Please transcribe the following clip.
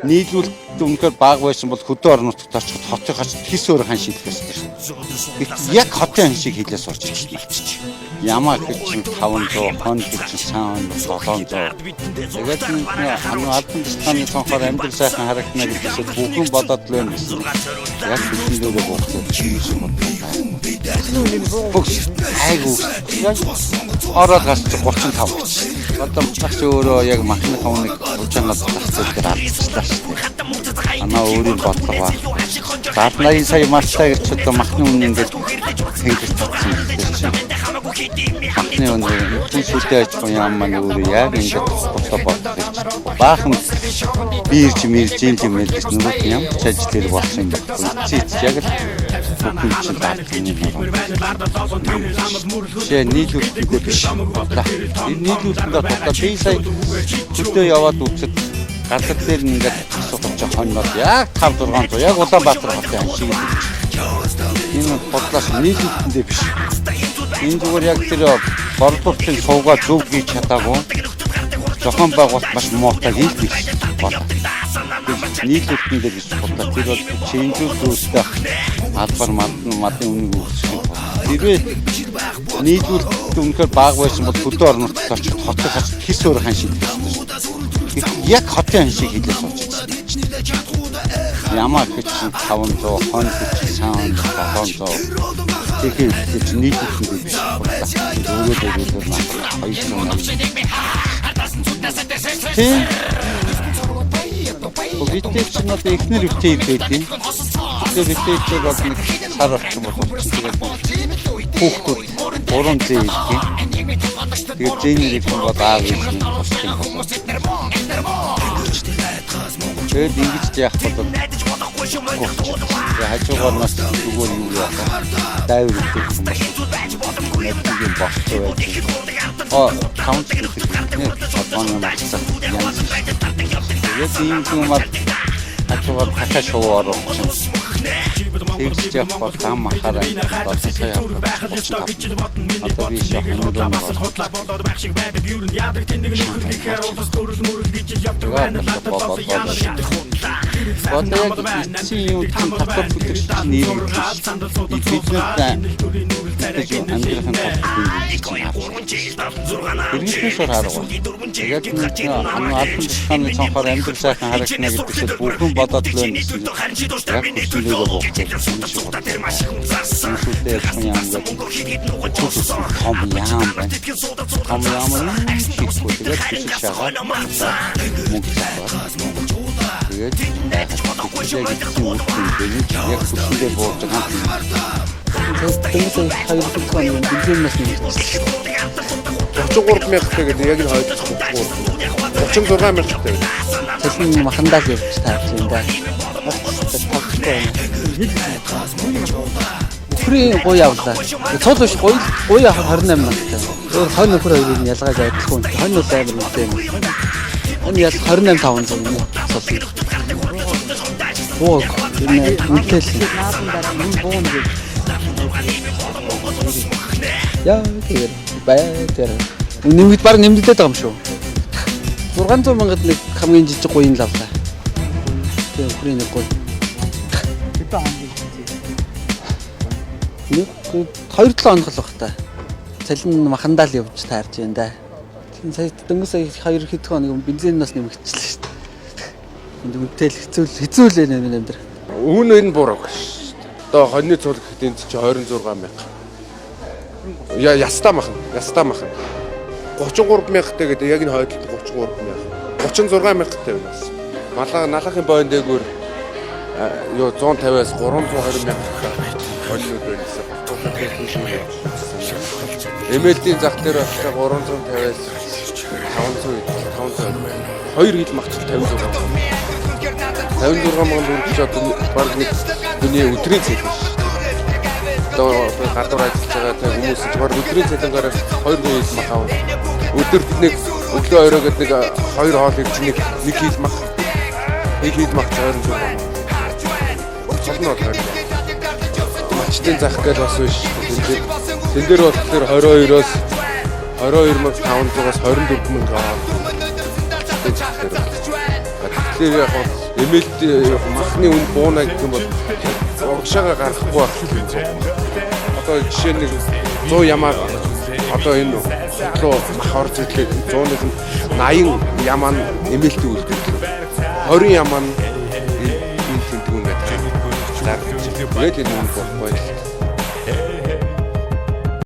Нийлүүлэлт үнэхээр бага байсан бол хөдөө орон нутагт очиход хотын хач тис өөр хан шийдэх ёстой шүү дээ. Гэвч яг хотын хан шиг хийлээ сурч ирсэн. Ямаа гэж чинь 500, хон гэж чинь сан 700. Тэгээд нэг албан тушааны цонхоор амьдрал сайхан харагдана гэдгээс бүхэн болоод л байна гэсэн. Яг бидний дөрөв буухтай юм бодлоо. Бүгд айгуу. Яг ороод гарч 35 гэж. Одоо багч өөрөө яг махны ховныг хужаанаас зах зээл дээр алдчихлаа шүү дээ. Анаа өөрийн бодлого ба. 70 80 сая марцаа гэж одоо махны үнэ ингээд тэнгэр татсан гэдэг чинь. Махны үнэ хүн сүлдээ аж ахуйн яам маань өөрөө яг ингээд бодлоо бодох гэж. Баахан бирж мэрж юм юм гэж нөгөөт нь ямар ч ажил дээр болсон юм байхгүй. Эцээ яг л бүхэн чинь даатганы юм. Жишээ нийлүүлэлтэндээ биш. За энэ нийлүүлэлтэндээ одоо би сая хөдөө яваад үзэхэд газар дээр нь ингээд асуух чинь хоньноод яг 5 600 яг Улаанбаатар хотын хан шиг л. Энэ бодлоос нийлүүлэлтэндээ биш. Энэ зүгээр яг тэр борлуулалтын сувга зөв хийж чадаагүй. Зохион байгуулалт маш муутай гэж биш бодлоо. Нийлүүлэлтэндээ гэж бодлоо. Тэр бол чинжүүл зүйлтэй албар мадны мадын үнийг үүсгэх юм. Тэрвээ нийлүүлэлт үнэхээр бага байсан бол хөдөө орон нутагт очиход хотын хач тис өөр хан шийдэх ёстой шүү дээ. Гэвч яг хотын хан шиг хийлээ сууж ирсэн. Ямаа гэж чинь 500, хон гэж чинь сан 700. Тэгэхээр гэж нийлүүлэлтэндээ биш бодлоо. Өөрөө өгөөдөр 280. Тийм. Битээ чинь одоо эхнэр битээ байдаг. Тэгэхээр битээ чинь бол нэг сар орчим болов. Тэгээд хүүхдүүд гурван зээ ирдэг. Тэгээд зээнэр их бол аав ээж нь тусах юм болов. Тэгээд ингэж яах бол тэгээд хажуугаар нас зүгээр юу яах вэ? Дайвар гэдэг юм бол нэг болцоо байж. А таван гэдэг нэ холбооны магцаа янз. Тэгээд ийм юмар хажуугаар дахиад шувуу оруулах. Тэгж явах бол зам махаараа одоо сая авах 35. Одоо би шах өнөрөө Одоо яг эцсийн юм чинь татвар төлөх чинь нийлүүлж бид нар гэж амьдрахын тулд Иргэдээс өөр арга. Тэгээд албан тушааны цонхоор амьдрал сайхан харагдана гэдгээс бүхэн болоод л байна гэсэн. Яг хүчин дээрээ буухтай юм шиг бодлоо. Сүлдээ аж ахуйн яам гэдэг том яам байна. Том яам нь хийхгүй тэгээд бишиг шагаад мөнгө зарваад тэгээд яг эцсийн үр дүн яг хүчин дээр бууж байгаа юм. Дөнгөж хоёр дахь оны бензин нас нэмэгдсэн. 33 мянгатай гэдэг яг энэ хойд 33. 36 мянгатай. Цалин махандаа л явж таарч юм да. Тогтохгүй байна. Үхрийн гуй авлаа. Цул биш гуй гуй авах 28 мянгатай. Өөр хонь нөхөр хоёрын ялгааг адилхан. Хонь бол амар үнэтэй юм. Хонь ял 28 500 юм уу? Цул. Бууг энэ үнэтэй л. Наасан дараа энэ буун гэж. Яа тэр бай тэр. Нэмэгд баг нэмэгдээд байгаа юм шүү. 600 мянгад нэг хамгийн жижиг гуйн л авлаа. Тэгээ үхрийн нэг гуй. Хэдэн хоног Нэг 2 7 хоног л баг та. Цалин махандаа л явж таарч байна да. Тийм сая дөнгөж сая хоёр хэдэн хоног бензин нас нэмэгдчихлээ шүү дээ. Энд үнэтэй л хэцүү хэцүү л байна энэ амьдрал. Үүн энэ буруу шүү дээ. Одоо хоньны цул гэхэд энд чи 26 мянга. Я ястаа махан, ястаа махан. 33 мянгатай гэдэг яг энэ хойдолд 33 мянга. 36 мянгатай байна бас. Малаа налахын бойн дээгүүр юу 150-аас 320 мянга хоньнууд байна гэсэн. Эмээлдийн зах дээр болохоор 350-аас 500 520. Хоёр хил махчил 56. 56 мянган төгрөг чи одоо баг нэг хүний өдрийн цалин шүү дээ. Одоо гадуур ажиллаж байгаа тэг хүмүүс чи баг өдрийн цалингаар хоёр хил мах авна. Өдөрт нэг өглөө орой гэдэг нэг хоёр хоол идэж нэг нэг хил мах. Нэг хил мах 26 мянга. Цол нь бол 20. Мачтын зах гэж бас биш шүү дээ. Тэн дээр болохоор 22-оос 22500-аас 24000 аваад. Тэгэхээр яг Эмээлт махны үн бууна гэх юм бол урагшаага гаргахгүй байх юм. Одоо жишээ нэг 100 ямаа одоо энэ хот руу мах орж ирлээ 100-ны 80 ямаа нь эмээлтийн үйлдвэрлэл. 20 ямаа нь энэ тэмдэг ингээд зарж. Тэгээд энэ үн болохгүй.